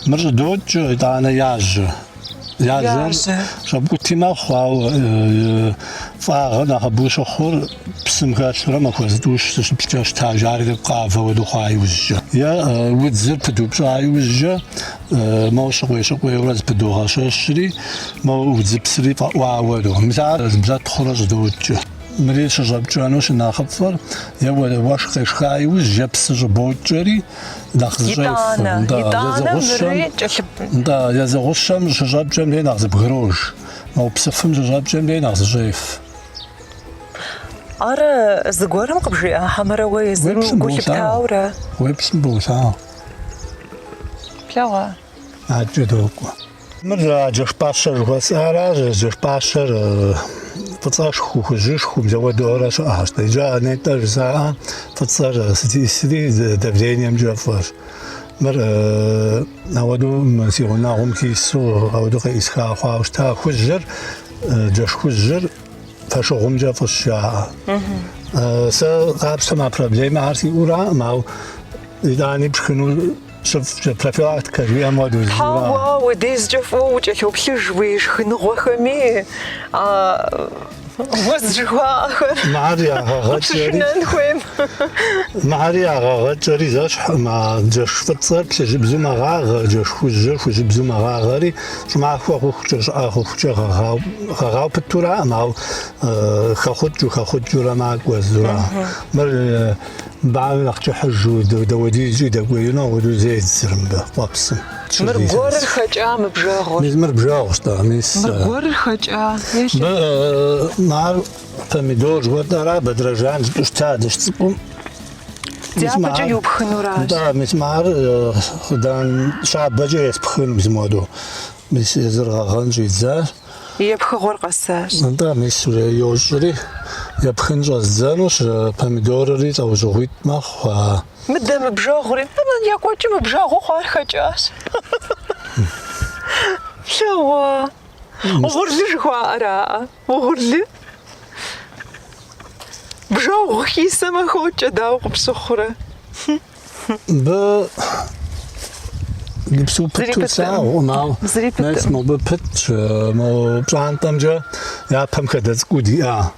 Мыр щӏыдокӏ, итӏанэ яжьэ. Яжьэр щӏэпкӏути мэхъу, ауэ фӏагъыр нэхъыбэу щыхъур псым хэлъурэ махуэ зытӏущ зыщыплӏкӏэ щыта, ари тӏэкӏу къавэ хуэдэу хъуа иужькӏэ. Е удзыр пыдупщӏа иужькӏэ моуэ щыкъуей-щыкъуейурэ зыпыдогъэщэщри, моуэ удзыпсри фӏэӏуа хуэдэу. Мис ар зыблэтхъурэ щӏыдокӏ. Мыри щыщӏэпкӏэну щынэхъыфӏыр е уэшх къешха иужь, е псы щӏыбокӏэри, Нэхъ зыщӏеф. Итӏанэ, Нтӏэ, итӏанэ езы гъущэм, мыри кӏэлъып. нтӏэ, езы гъущэм щыщӏэпкӏэм дей нэхъ зыбгрож. Моуэ псыфым щыщӏэпкӏэм дей нэхъ зыщӏеф. Ар зыгуэрым къыбжиӏа хьэмэрэ уэ езым Уеплъым гу болъагъу. лъыптаурэ? Уеплъым болъагъу. Плъэгъуа? Адэкӏэ докӏуэ. Мыр а джэш пӏащэ жыхуэсӏаращ, джэш пӏащэр фӏыцӏэшху, хужьышху, мис ауэдэурэ щыӏэщ. Иджы а нетӏэ жысӏа фӏыцӏэр сыт исри давлениемкӏэ фӏыщ. Мыр ауэдэу си гъунэгъум хисэу ауэдэу къеӏысха хъуауэ щыта. Хужьыр, джэш хужьыр фошыгъумкӏэ фӏыщ жаӏэ. Сэ къапщтэмэ а проблемэхэр сиӏэураӏым, ауэ итӏани пшхыну Щыфӏкӏэ профилактикэ жиӏэм хуэдэу зыра. Хьэуэ, уи дежкӏэ фӏыуэ укӏэлъоплъыж уи шхыныгъуэхэми, а уз жыхуаӏэхэр Мыхьэр ягъэгъэкӏэри, къыпщышынэн хуейм. Мыхьэри ягъэгъэкӏэри зэщхькъым, а джэш фӏыцӏэр плъыжьыбзу мэгъагъэ, джэш хужьыр хужьыбзу мэгъагъэри, щӏымахуэ хъухукӏэ, щӏыӏэ хъухукӏэ гъэгъау, гъэгъау пытураӏым, ауэ хэхъукӏыу, хэхъукӏыурэ макӏуэ зура. Мыр Мыбы нэхъ кӏыхьыжу, дауэдизкӏи дэкӏуеину апхуэдэу зедзыр мыбы къуэпсым. Мыр гуэрыр хэкӏа мы бжэгъур? Мис мыр бжэгъущ-тӏэ, мис. Мыр гуэрыр хэкӏа? Мыбы ар помидор жыхуэтӏэра, бэдрэжан жытӏэу щыта дыщыцӏыкӏум. Дяпэкӏэ иупхынуращ. Нтӏэ, мис мыр хъыдан щабэкӏэ еспхыну, мис мыуэдэу. Мис езыр гъэгъэн щӏидзащ. Епхыгъуэр къэсащ. Нтӏэ, мис уже йощӏри, епхын щӏэздзэнущ, помидорри лӏэужьыгъуитӏ мэхъу. Мыдэ мы бжэгъури, екӏуэкӏыу мы бжэгъуу хъуар хэкӏащ. Плъэгъуа? Угъурлы жыхуаӏэраӏэ? Угъурлы? Бжэгъу хисэмэ хокӏэ, дауэ къыпщыхъурэ? Мыбы иджыпсту пыту слъагъукъым, ауэ мес мобы пытщ, мо пщӏантӏэмкӏэ япэм хадэ цӏыкӏуу диӏа.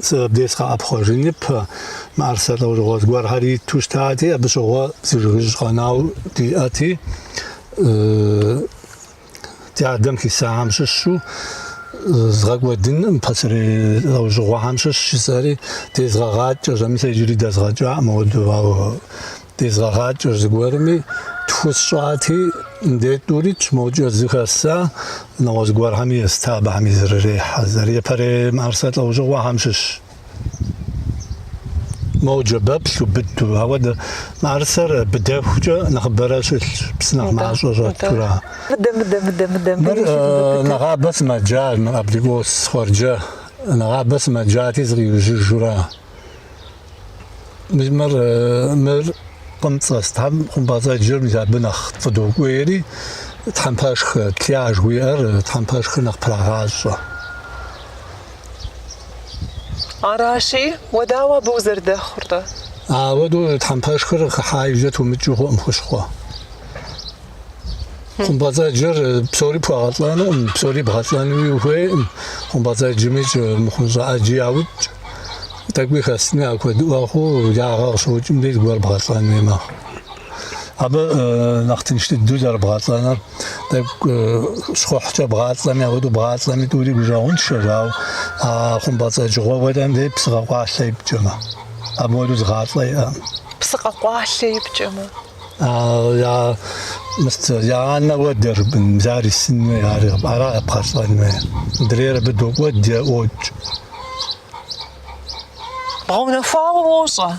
Сэ абдей сыкъэӏэпхъуэжын ипэ, мыӏэрысэ лӏэужьыгъуэ зыгуэрхэр иту щытати, абы щыгъуэ зы жыгыжь къэнауэ диӏэти, Ди адэм хисахэм щыщу згъэкӏуэдынкъым, пасэрей лӏэужьыгъуэхэм щыщ жысӏэри, дезгъэгъакӏэщ, мис иджыри дэзгъэкӏакъым ауэдэу, ауэ дезгъэгъакӏэщ зыгуэрми, тху сщӏати, мыдей тӏур итщ, мокӏэ зы хэсса, нэгъуэщӏ зыгуэрхэми еста абыхэми зрырехьэ, зэры япэрей мыӏэрысэ лӏэужьыгъуэхэм щыщ. Моуэ джабэплъу, быдэу, ауэдэ мыӏэрысэр быдэхукӏэ нэхъыбэрэ щылъщ, псы нэхъ мащӏэ щӏэтура. Мыдэ, мыдэ, мыдэ, мыдэ. Мыр нэгъабэ сымэджащ, мыр абрикос хуэрджэ. Нэгъабэ сымэджати зыкъиужьыжура. Мыр мыр къымцӏэс, тхьэм хъумпӏэцӏэджыр мис абы нэхъ фӏыдокӏуейри, тхьэмпэшх тлъя жыхуиӏэр тхьэмпэшхыр нэхъ прагъащӏэ. Аращи, уэ дауэ абы узэрыдэхъур-тӏэ? Ауэдэу тхьэмпэшхыр хыхьа иужькӏэ тумыкӏыу хъуӏым хущхъуэ. Хъумпӏэцӏэджыр псори пхуэгъэлӏэнукъым, псори бгъэлӏэнуи ухуейкъым. Хъумпӏэцӏэджымикӏ мыхъумыщӏэ ӏэджи яукӏ. Тӏэкӏуи хэсыну я куэдыӏуэ хъуу, ягъэ къыщокӏым деж зыгуэр бгъэлӏэн хуей мэхъу. Абы нэхъ тынш дыдэу зэрыбгъэлӏэнур тӏэкӏу щхъухькӏэ бгъалӏэми, апхуэдэу бгъалӏэми тӏури гущӏэгъуншэщ, ауэ а хъумпӏэцӏэджыгъуэ хуэдэм деж псы къэкъуалъэ ипкӏэмэ, абы хуэдэу зыгъалӏэ иӏэкъым. Псы къэкъуалъэ ипкӏэмэ? Я, мыст, я анэ хуэдэ жыпӏэн, мис ар исын хуей, ар, ара бгъэлӏэн хуей. Мыдрейр абы докӏуэд е ӏуокӏ. Бгъэунэхуауэ уощӏэ.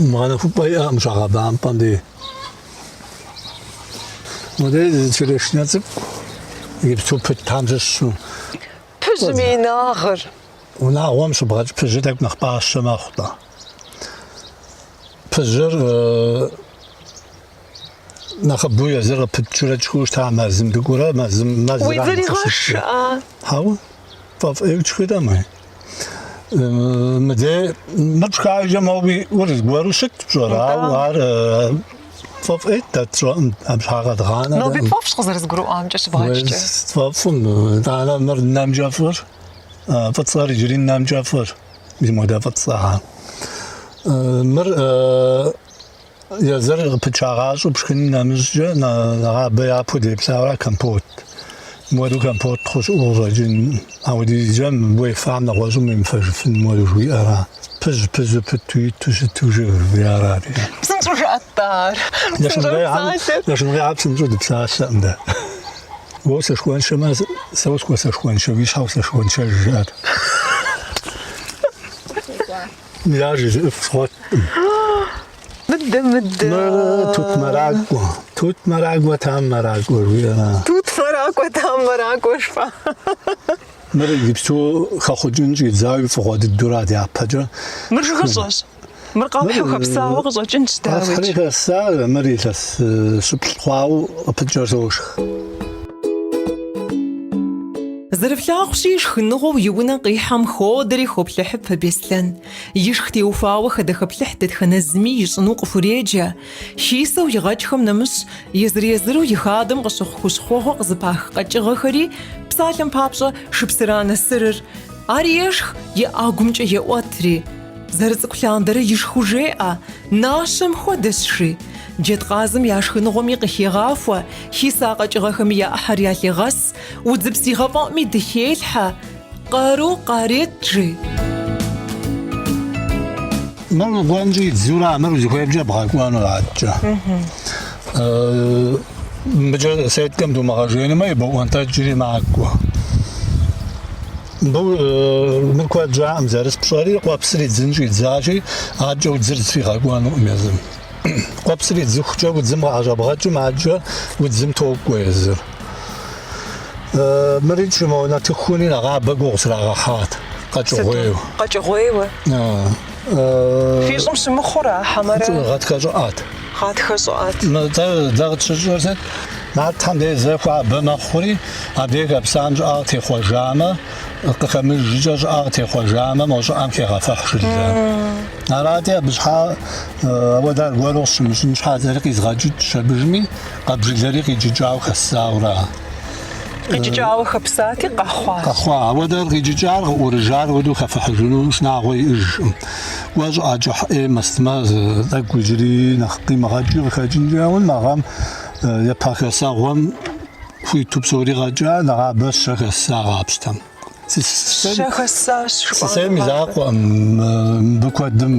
Гъэнэхупӏэ иӏэкъым щагъэбампӏэм дей. Мыдей зы черешня цӏыкӏу иджыпсту пытхэм щыщу. Пыжьым и инагъыр. Унагъуэм щыбгъэкӏ пыжьыр тӏэкӏу нэхъ пӏащэ мэхъу-тӏэ. Пыжьыр нэхъыбэу езыр къыпытчурэ тшхыу щыта мэзым дыкӏуэрэ мэзым мэзрам Уи дзэр игъэшыӏа? Хьэуэ, фӏэфӏ ӏейуэ тшхыркъым. Мыдей мыр пшха иужькӏэ моуэ уи ӏур зыгуэру щыт пщӏэрэ, ауэ ар фӏэфӏ ӏейт дэ тщӏэкъым, абы щхьа къэдгъанэ. Ноби пфӏэфӏщ къызэрызгурыӏуамкӏэ щыбгъэкӏкӏэ. Сфӏэфӏым, итӏанэ мыр нэмкӏэ фӏыр, фӏыцӏэр иджыри нэмкӏэ фӏыр, мис модэ фӏыцӏэхэр. Мыр Езыр къыпычагъащӏэу пшхыным нэмыщӏкӏэ нэгъабэ япэу деплъауэ компот. Мыуэдэу компот хъу щыӏэу къыщӏэкӏын. Апхуэдизкӏэ уефам нэгъуэщӏым уемыфэжыфын мыуэдэу жыхуиӏэра. Пыжь пыжьу пыту иту щыту жыг жыхуиӏэра. Псынщӏэу жыӏэт-тӏэ ар. Псынщӏэу псалъэт. Лэшынкъейхьэр псынщӏэу дыпсалъэкъым дэ. Уэ усэшхуэншэмэ, сэ усхуэсэшхуэншэ, уи щхьэ усэшхуэншэж жыӏэт. Ар жызыӏыф згъуэткъым. Мыдэ, мыдэ. Мыр тут мэракӏуэ. Тут мэракӏуэ, там мэракӏуэ жыхуиӏэра. Тут мэракӏуэ, там мэракӏуэ жыпӏа. Мыр иджыпсту хэхъукӏын щӏидзауи фӏыгъуэ дыдэура дяпэкӏэ. Мыр жыгыщӏэщ. Мыр къэпхьу хэпсауэ къыщӏэкӏынщ, дауикӏ. Къэсхьри хэсса, мыр илъэс щыплӏ хъуауэ къыпыкӏэр сошх. Зэрыфлъагъущи, шхыныгъуэу и унэ къихьэм ходэри хоплъыхьыпэ Беслъэн. Ишх теухуауэ хадэхэплъыхь дэтхэнэ зыми ищӏыну къыхуреджэ. Хисэу игъэкӏхэм нэмыщӏ, езыр-езыру и хадэм къыщыхъу хущхъуэгъуэ къызыпах къэкӏыгъэхэри, псалъэм папщӏэ, шыпсыранэ сырыр, ар ешх и ӏэгумкӏэ еӏуэтри. Зэрыцӏыкӏу лъандэрэ ишхыу жеӏэ, нащэм хуэдэщ, жи. Джэдкъазым я шхыныгъуэми къыхегъахуэ, хиса къэкӏыгъэхэми я ӏыхьэр ялъегъэс, удзыпс игъэфӏэӏуми дыхелъхьэ, къару къарет, жи. Мыр гуэн щӏидзэурэ, мыр узыхуеймкӏэ бгъэкӏуэну адэкӏэ. Мыбыкӏэ сеткэм думыгъэжеинумэ, ибоӏуэнтӏэкӏри макӏуэ. Мыбы мыр куэд щӏакъым зэрыспщӏэри, къуэпсыр идзын щӏидзащи, адэкӏэ удзыр зытригъэкӏуэнукъым езым. Къуэпсыр идзыхукӏэ удзым къыӏэщӏэбгъэкӏым, адэкӏэ удзым токӏуэ езыр. Мырикӏ мо нартыхуни нэгъабэ гугъу срагъэхьат, къэкӏыгъуейуэ. Къэкӏыгъуейуэ. Фи щӏым щымыхъура, хьэмэрэ? Гъатхэ щӏыӏэт. Гъатхэ щӏыӏэт. Дэ къытщыщӏыр сыт? Нартхэм дей зэ хуабэ мэхъури, абдей хэпсам щӏыӏэ къытехъуэжамэ, къыхэмыжкӏэ щӏыӏэ къытехъуэжамэ, мо щӏыӏэм хегъэфыхь жылэр. Арати, абы щхьа ауэдэ аргуэру къыщымыщӏын щхьа сэри къизгъэкӏыкӏщ абыжми, къэб жылэри къикӏыкӏауэ хэссаура. Къикӏыкӏауэ хэпсати, къэхъуащ. Къэхъуа. Ауэдэ къикӏыкӏар, къыӏурыжар ауэдэу хэфыхьыжыну шынагъуэ иӏэжкъым. Кӏуэ щӏыӏэ кӏыхь ӏей мыстмэ, тӏэкӏу иджыри нэхъ къимыгъэкӏыу къыхэкӏынкӏэ хъун. Мы гъэм япэ хэсэгъуэм хуиту псори къэкӏа, нэгъабэ щэ хэсса къапщтэм. Щэ хэссащ жыпӏа Сысейм и нэгъабэ. закъуэкъым, мыбы куэдым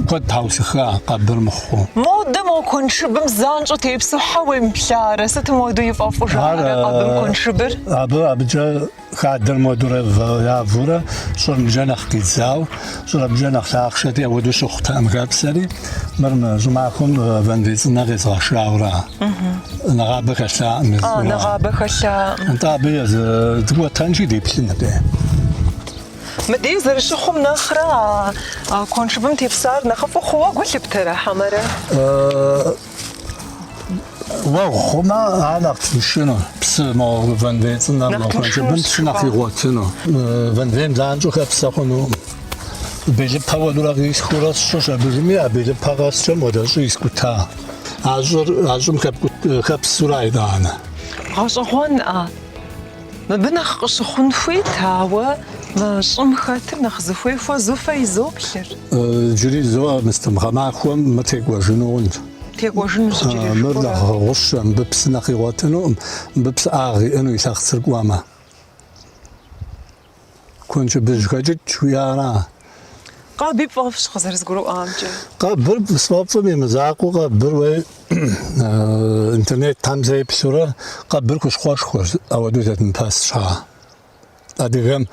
куэд тхьэусыха къэбыр мыхъуу. Модэ мо куэншыбым занщӏэу тепсэу щхьэ уемыплъарэ, сытым хуэдэу и фӏэфӏу Ар жаӏэрэ къэбым куэншыбыр? абы абыкӏэ хадэр модурэ явурэ щӏыр мыбыкӏэ нэхъ къидзау, щӏыр абыкӏэ нэхъ лъахъшэти, ауэдэу щыхъутэкъым хэпсэри, мыр мы щӏымахуэм вэнвей цӏынэ къезгъэшаура. Нэгъабэ хэлъакъым А, езыра. нэгъабэ хэлъакъым. Нтӏэ абы езы дыкӏуэтэнщи деплъын абы. Мыдей зэрыщыхъум нэхърэ а а куэншыбым тепсар нэхъыфӏу хъууэ гу лъыптэрэ хьэмэрэ? Уэгъу хъумэ, ар нэхъ тыншыну, псы мо вэнвей цӏынэм, Нэхъ мо куэншыбым тыншынущ псы нэхъ жыпӏа. игъуэтыну. Вэнвейм занщӏэу хэпсэ хъунукъым. Белыпэ хуэдэурэ къисхыурэ сщӏыщ абыжми, а белыпэ къэскӏэ модэ щӏы искӏута. А щӏыр, а щӏым хэпсура итӏанэ. Гъэщӏэгъуэн а. Мыбы нэхъ къыщыхъун хуейт, ауэ мы щӏым хэтыр нэхъ зыхуей хуэзэу фэ изоплъыр. Иджыри зо мыстым гъэмахуэм мыр текӏуэжыну хъунщ. Текӏуэжынущ иджыри Мыр жыпӏэурэ. нэхъ гъущэ, мыбы псы нэхъ игъуэтынукъым, мыбы псыӏагъ иӏэну и лъэхъцыр кӏуэмэ. Куэншыбыжь хэкӏыкӏ жыхуиӏара? Къэби пфӏэфӏщ къызэрызгурыӏуамкӏэ. Къэбыр сфӏэфӏым и мызакъуэу къэбыр уей интернетхэм сеплъурэ къэбыр хущхъуэшхуэщ, ауэдэу зэдмыпэс щхьа. Адыгэм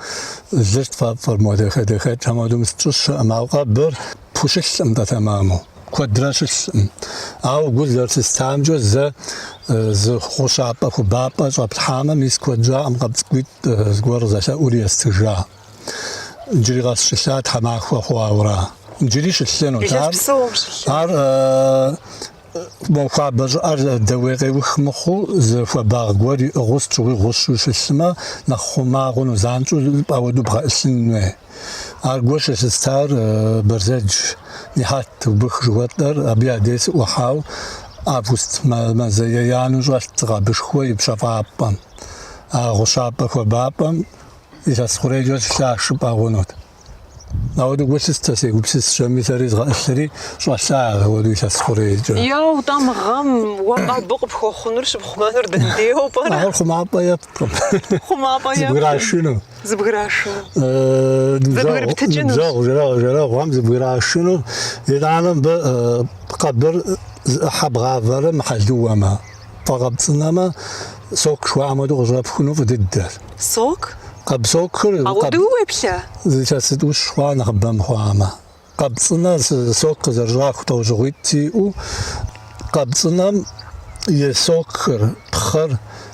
лыр тфӏэфӏыр, модэ хадэхэкӏхэм ауэдэу мыс тщӏы щыӏэм, ауэ къэбыр пхущылъкъым-тӏэ тэмэму. Куэдрэ щылъкъым. Ауэ гу зэрылъыстамкӏэ зэ зы гъущапӏэ хуабапӏэ щӏэплъхьамэ, мис куэд щӏакъым къэб цӏыкӏуитӏ зыгуэр къызэлъэӏури естыжа. Иджыри къэс щылъа тхьэмахуэ хъуауэра. Иджыри щылъынут. Илъэс псом щылъынут. Ар мо хуабэ щӏыӏэр дэуей къеух мыхъуу, зы хуабагъ гуэр иӏыгъыу сыт щыгъуи гъущу щылъмэ, нэхъ хъума хъуну, занщӏэу ауэдэу бгъэӏылъын хуей. Ар гу щылъыстар Бэрзэдж Нихьэт Убых жыхуэтӏэр, абы я дей сыӏухьау август мазэ еянэу щӏэлът къэбышхуэ и пщэфӏапӏэм. А гъущапӏэ хуабапӏэм илъэс хъурейкӏэ щылъа жыпӏэ хъунут. Ауэдэу гу лъыстэ, сегупсысщ аби, сэри згъэӏылъри щӏэлъа ауэдэу илъэс хъурейкӏэ. Еу, тӏэ мы гъэм уэ къэбу къыпхуэхъунур щыпхъумэнур дэндеуэ пӏэрэ? Ар хъумапӏэ епткъым. Хъумапӏэ ептым. Зыбграшыну. Зыбграшыну. Зэбгрыптыкӏынущ. Ныбжьэгъу, жэрэгъу, жэрэгъухэм зыбграшыну. Итӏанэ мыбы къэбыр зы ӏыхьэ бгъавэрэ мыхьэлыуэмэ, пфӏэкъэб цӏынэмэ, сок жыхуаӏэм хуэдэу къыщӏэпхуну фӏы дыдэщ. Сок? Къэб сокыр Ауэдэу уеплъа? Зы илъэс зытӏущ хъуа нэхъыбэ мыхъуамэ. Къэб цӏынэ сок къызэрыщӏах лӏэужьыгъуитӏ сиӏэу, къэб цӏынэм и сокыр, пхъыр,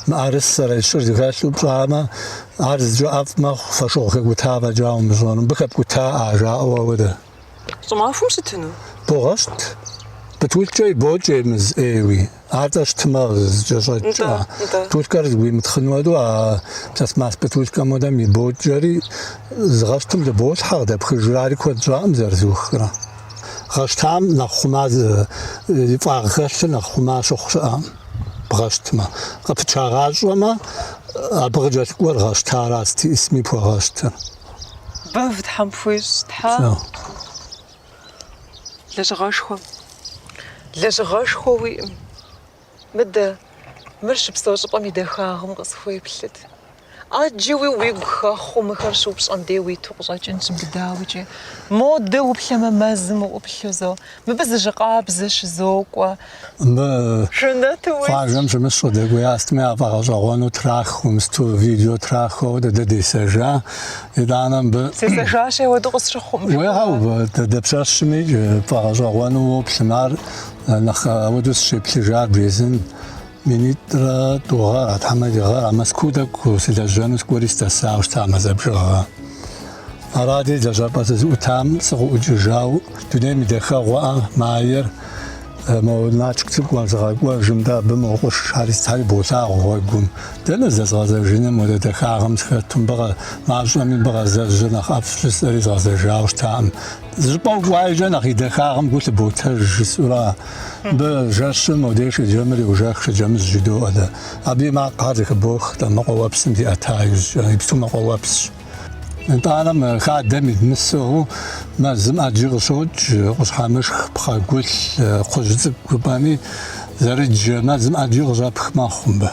мыӏэрысэрэ щыр зэхэлъу пщӏамэ, ар зыкӏэ ӏэфӏ мэхъу, фошыгъу хекӏута фӏэкӏа умыщӏэну. Мыбы хэпкӏутаӏа жаӏэу ауэдэ. Щӏымахуэм щытыну? Богъэщт. Птулъкӏэ ибокӏэ емыз ӏейуи. Ар тӏэ щытмэ зыкӏэщӏэкӏа. Птулъкӏэр зыгуимытхъын хуэдэу а пластмасс птулъкӏэм хуэдэм ибокӏэри, зыгъэщтым дыболъхьэ, къыдэпхыжыр ари куэд щӏакъым зэрызухрэ. Гъэщтам нэхъ хъума и фӏагъ хэлъыр нэхъ хъума щыхъу щыӏэкъым бгъэщтмэ. Къыпычагъащӏэмэ, абы къыкӏэлъыкӏуэр гъэщтара сыт иӏысми пхуэгъэщтыр. Бэв Тхьэм пхуищӏ, Тхьэ. Лэжьыгъэшхуэ. Лэжьыгъэшхуэ уиӏым. Мыдэ, мыр щыпсэу щӏыпӏэм и дахагъым къысхуеплъыт. ӏэджэуи уигу хэхъуу мыхэр щыупщӏэм дей уиту къыщӏэкӏынщ мыбы дауикӏи. Модэ уплъэмэ мэзым уӏуплъу зо. Мыбы зы жьы къабзэ щызокӏуэ. Мыбы Жэнэту уис. къуажэм щымыщ къыдэкӏуея сытми яфӏэгъэщӏэгъуэну трахыу, мысту видео трахыу ауэдэ дэ десэжа. Итӏанэ мыбы Сесэжащи ауэдэу къысщыхъум. Уехьэ, дэ дапщэщми пфӏэгъэщӏэгъуэну уоплъым. Ар нэхъ ауэдэу сыщеплъыжар бжесӏэн минитӏрэ тӏу гъэр, а тхьэмэ ди гъэр, а Мэзкуу тӏэкӏу сылэжьэну сыкӏуэри сыдэсауэ щыта мазэ бжыгъэ. Арати, лэжьапӏэ сызыӏутам сыкъыӏукӏыжау, дунейм и дахэгъуэӏэ майер. Мо Налшык цӏыкӏу зыгъэкӏуэжым, дэ абы мо къуршхэри сытхэри болъагъу гъуэгум. Дэнэ зэзгъэзэжыным уэрэ дахагъэм сыхэту, мыбы мащӏэми мыбы гъэзэжыр нэхъ ӏэфӏщ жысӏэри згъэзэжауэ щытаӏым. Зыщӏыпӏэ укӏуа иужькӏэ нэхъ и дахагъэм гу лъыботэж жысӏэура. Мыбы жэщым модей Шэджэмыр йожэх, Шэджэмыжь жыдоӏэ дэ. Абы и макъхэр зэхыбох, тӏэ мэкъуауэпсым зиӏэта иужькӏэ, иджыпсту мэкъуауэпсщ. Нтӏанэ мы хадэм идмысыгъыу мэзым ӏэджи къыщокӏ, къущхьэмышх, пхъэгулъ, кхъужь цӏыкӏу жыпӏэми, зэрыджэ мэзым ӏэджи къыщӏэпх мэхъу мыбы.